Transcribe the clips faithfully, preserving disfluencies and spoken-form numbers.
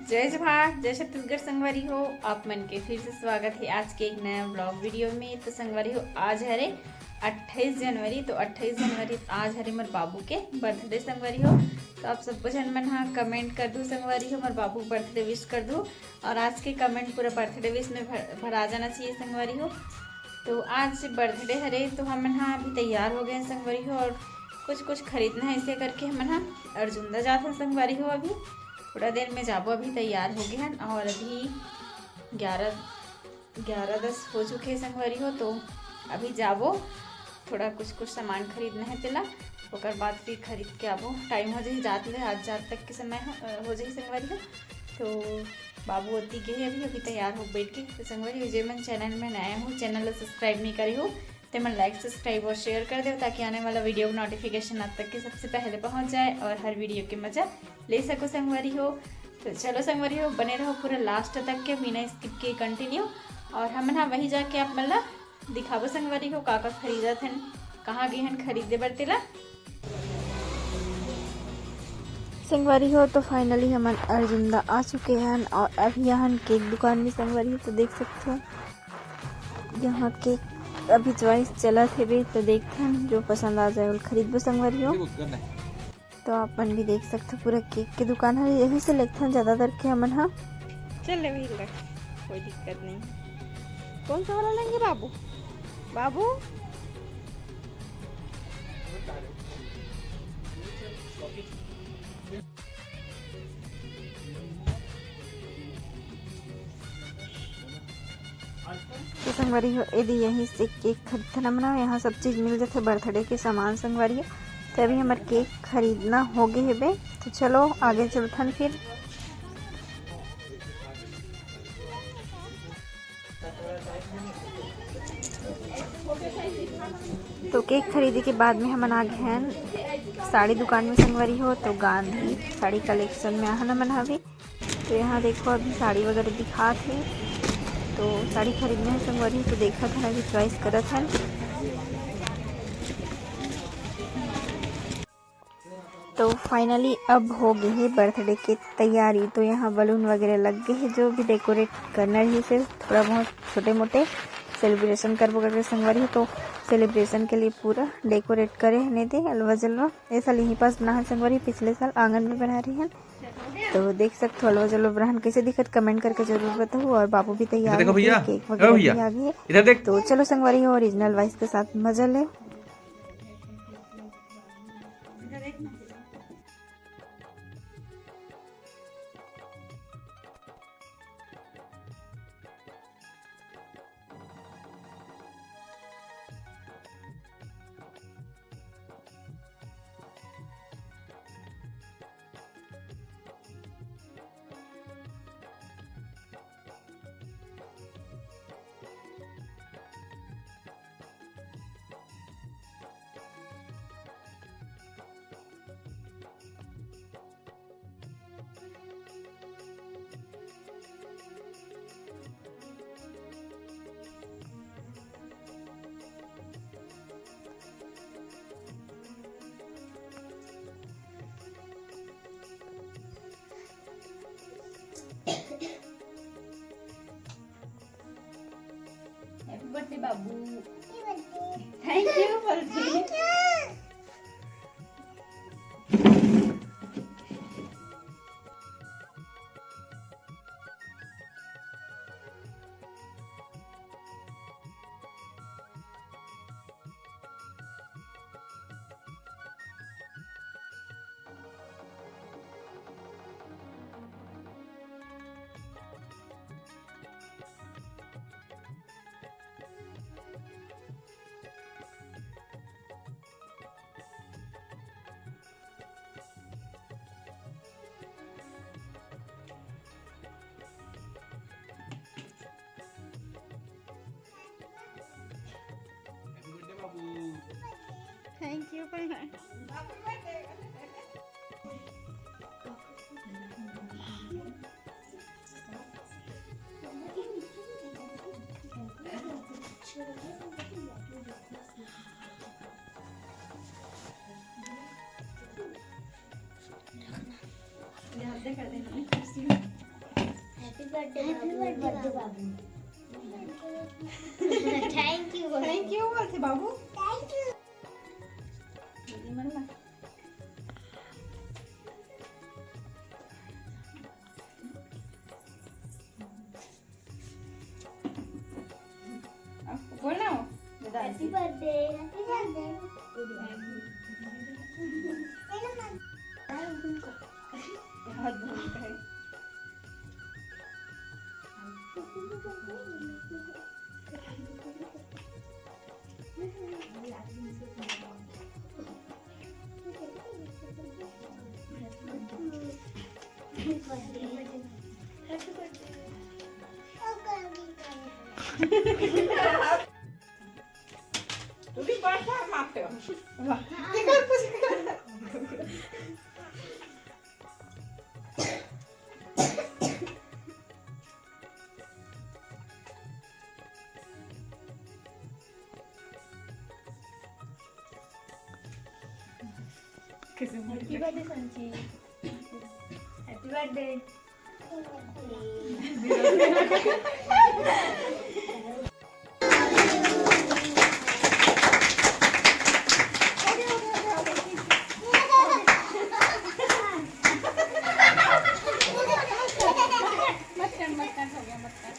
जय जोहार, जय छत्तीसगढ़ संगवारी हो। आप मन के फिर से स्वागत है आज के एक नया ब्लॉग वीडियो में। तो संगवारी हो, आज हरे अट्ठाईस जनवरी। तो अट्ठाईस जनवरी आज हरे मोर बाबू के बर्थडे संगवारी हो। तो आप सबो झन मन हा कमेंट कर दू संगवारी हो, मोर बाबू बर्थडे विश कर दू। और आज के कमेंट पूरा बर्थडे विश में भर, भरा जाना चाहिए संगवारी हो। तो आज बर्थडे हरे, तो हमन हा अभी तैयार हो गए हैं संगवारी हो, और कुछ कुछ खरीदना है, इसे करके हमन हा अर्जुंदा जात हैं संगवारी हो। अभी थोड़ा देर में जाबो, अभी तैयार हो गए हैं। और अभी ग्यारह ग्यारह दस हो चुके हैं संगवारी हो। तो अभी जाबो, थोड़ा कुछ कुछ सामान खरीदना है तेला, ओकर बाद फिर खरीद के आबो। टाइम हो जाही जात ले, आज जात तक के समय हो, हो जाही संगवारी हो। तो बाबू ओती गे हे अभी, अभी तैयार हो बैठ के। तो संगवारी हो, जे मन चैनल में नया हो, चैनल ला सब्सक्राइब नहीं करे हो, ते मन लाइक, सब्सक्राइब और शेयर कर दो, ताकि आने वाला वीडियो का नोटिफिकेशन आप तक के सबसे पहले पहुंच जाए और हर वीडियो के मजा ले सको संगवारी हो। तो चलो संगवारी हो, बने रहो पूरा लास्ट तक के बिना स्किप के कंटिन्यू। और हमन हा वही जाके आप मन ला दिखाबो संगवारी हो, का का खरीदत हन, कहाँ गे हन खरीदे बर तेला। संगवारी हो, तो फाइनली हमन अर्जुंदा आ चुके हन और अभी हन केक दुकान में संगवारी हो। तो देख सकते हो यहाँ केक अभी चॉइस चलत हेबे, तो देखथन जो पसंद आ जाए ओला खरीदबो संगवारी हो। तो आप मन भी देख सकते हो पूरा केक के दुकान है, यही से लेथन ज्यादातर के हमन हा। चल ले वही ले, कोई दिक्कत नहीं। कौन सा वाला लेंगे बाबू? बाबू तो संगवारी हो, एदे यहीं से केक खरीदथन हमन, यहाँ सब चीज मिल जाथे बर्थडे के सामान संगवारी हो। तो अभी हमर केक खरीदना हो गे हेबे, तो चलो आगे चलथन फिर। तो केक खरीदे के बाद में हमन आ गए हैं साड़ी दुकान में संगवारी हो। तो गांधी साड़ी कलेक्शन में आहन हमन अभी। तो यहाँ देखो, अभी साड़ी वगैरह दिखात हे, तो साड़ी खरीदना है संगवारी, तो देखत हन, अभी चॉइस करत हन। तो फाइनली अब हो गए है बर्थडे के तैयारी। तो यहाँ बलून वगैरह लग गए है, जो भी डेकोरेट करना रही से थोड़ा बहुत छोटे मोटे सेलिब्रेशन करबो करके संगवारी हो। तो सेलिब्रेशन के लिए पूरा डेकोरेट करे हन एदे अलवा जलवा। ये साल यहीं पास बना है संगवारी, पिछले साल आंगन में बना रही है। तो देख सकते हो, हलवा जलवा ब्रहन कैसे दिखत, कमेंट करके जरूर बताओ। और बाबू भी तैयार इधर देखो हो गए, भैया। केक ओ वगैरह भैया, भी आ गए। इधर देख। तो चलो संगवारी हो, ओरिजिनल वॉइस के साथ मजा ले। Happy birthday, बाबू। Thank you, birthday. Thank you, bye bye. Happy birthday, Happy birthday, बाबू। Thank you, thank you बोलथे बाबू। Thank you। दीदी मन ला। अब बोल ना हो, दादा। Happy birthday, happy birthday। बहुत बहुत है। तू भी बड़ बार मारते हो। वाह। कैसे बोल Happy birthday संची। Happy birthday। मत कर, मत कर, हो गया, मत कर।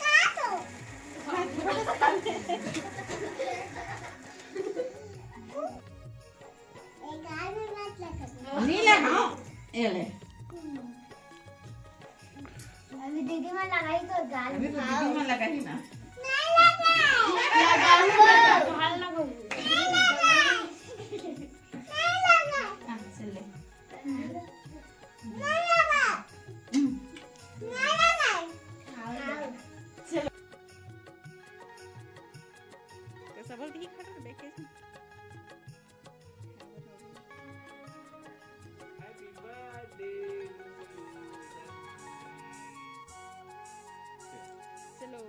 नहीं लगा, ये ले। अभी दीदी मन लगाही तो गाल अभी तो दीदी मन लगाही ना। नहीं लगा। गाल लगा। हाँ, चल ले। नहीं लगा। नहीं लगा। चलो। तो सबल दी खड़ा देखे। Happy birthday to you। चलो।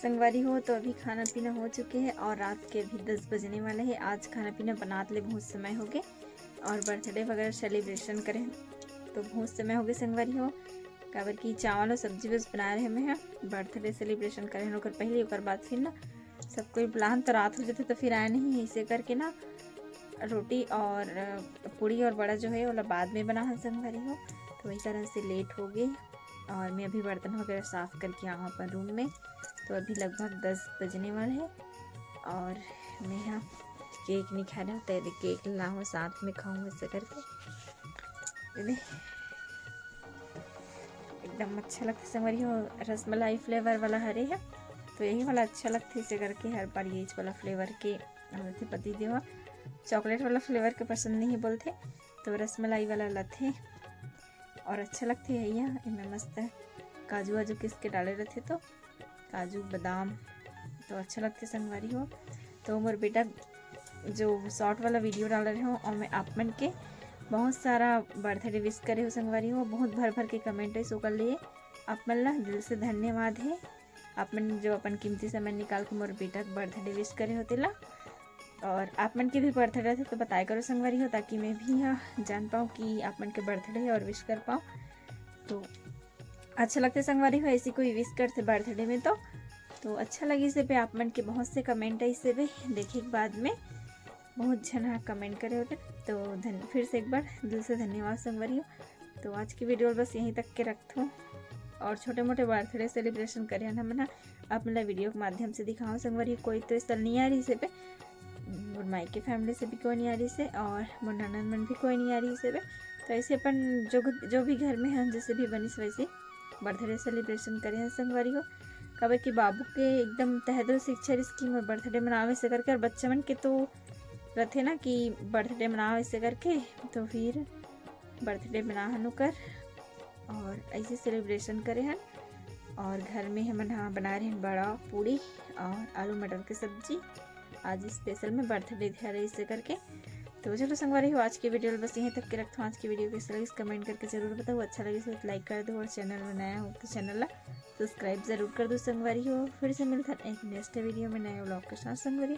संगवारी हो, तो अभी खाना पीना हो चुके हे और रात के अभी दस बजने वाले हे। आज खाना पीना बनात ले बहुत समय हो गे और birthday वगैरह celebration करे तो बहुत समय हो गे संगवारी हो, काबर कि चावल और सब्जी बस बनाए रहे मैं ह। Birthday celebration करे हन ओकर पहले, ओकर बाद फिर ना सब कोई बुलाहन तो रात हो जाथे तो फिर आए नहीं, ऐसे करके ना रोटी और, अ, पूड़ी और बड़ा जो है ओला बाद में बनाहन संगवारी हो, तो वही कारण से late हो गे। और मैं अभी बर्तन वगैरह साफ करके आऊँ अपन room में। तो अभी लगभग दस बजने वाले हैं और मैं यहाँ cake नहीं खा रहा, तो ये cake लाऊँ साथ में खाऊँ ऐसे करके। ये दे, एकदम अच्छा लगता है संगवारी हो, रसमलाई flavour वाला हरे है, तो यही वाला अच्छा लगता है ऐसे करके। हर बार यही वाला flavour के बोलथे पति देव, chocolate वाला flavour के पसंद नहीं बोलथे, तो रसमलाई वाला लथे। और अच्छा लगथे भैया, एमे मस्त काजू वाजू किस के डाले रहथे तो काजू बादाम तो अच्छा लगथे संगवारी हो। तो मोर बेटा जो short वाला video डाले रहे हो और मैं आप मन के बहुत सारा birthday wish करे हो संगवारी हो, बहुत भर भर के comment है, ओकर लिए आप मन ला दिल से धन्यवाद है। आप मन जो अपन कीमती समय निकाल के मोर बेटा के birthday wish करे हो तेला। और आप मन के भी birthday रहिथे तो बताए करो संगवारी हो, ताकि मैं भी ह जान पाऊँ कि आप मन के birthday है और wish कर पाऊँ। तो अच्छा लगथे संगवारी हो, ऐसी कोई wish करथे birthday में तो, तो अच्छा लगिस हे। आप मन के बहुत से comment आइस हे देखे के बाद में, बहुत झन ह comment करे होते। तो धन-, फिर से एक बार दिल से धन्यवाद संगवारी हो। तो आज की video बस यहीं तक के रखथों। और छोटे मोटे बर्थडे सेलिब्रेशन करे हन हमन ह। आप मन ला वीडियो के माध्यम से दिखाओ संगवारी, कोई तो इस साल नहीं आ रही से पे, मोर माई के फैमिली से भी कोई नहीं आ रही से, और मोर ननद मन भी कोई नहीं आ रही से बे। तो ऐसे अपन जो, जो भी घर में हन, जैसे भी बनिस वैसे बर्थडे सेलिब्रेशन करे हन संगवारी हो। काबर कि बाबू के एकदम तहे दिल से इच्छा रहिस कि मोर बर्थडे मनावे से करके, और बच्चा मन के तो रथे ना कि बर्थडे मनावे से करके, तो फिर बर्थडे मना हन ओकर और ऐसे सेलिब्रेशन करे हन। और घर में हमन हा बना रहे हन बड़ा, पूड़ी और आलू मटर के सब्जी। आज स्पेशल में बर्थडे हरे इसे करके। तो चलो संगवारी हो, आज के वीडियो ल बस यहीं तक के रखथों। आज के वीडियो कैसे लगिस कमेंट करके जरूर बताओ, अच्छा लगिस हो तो लाइक कर दो और चैनल में नया हो तो चैनल ला सब्सक्राइब जरूर कर दो संगवारी हो। फिर से मिलथन एक नेक्स्ट वीडियो में नए व्लॉग के साथ संगवारी।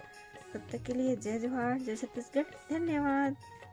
तब तक के लिए जय जोहार, जय छत्तीसगढ़, धन्यवाद।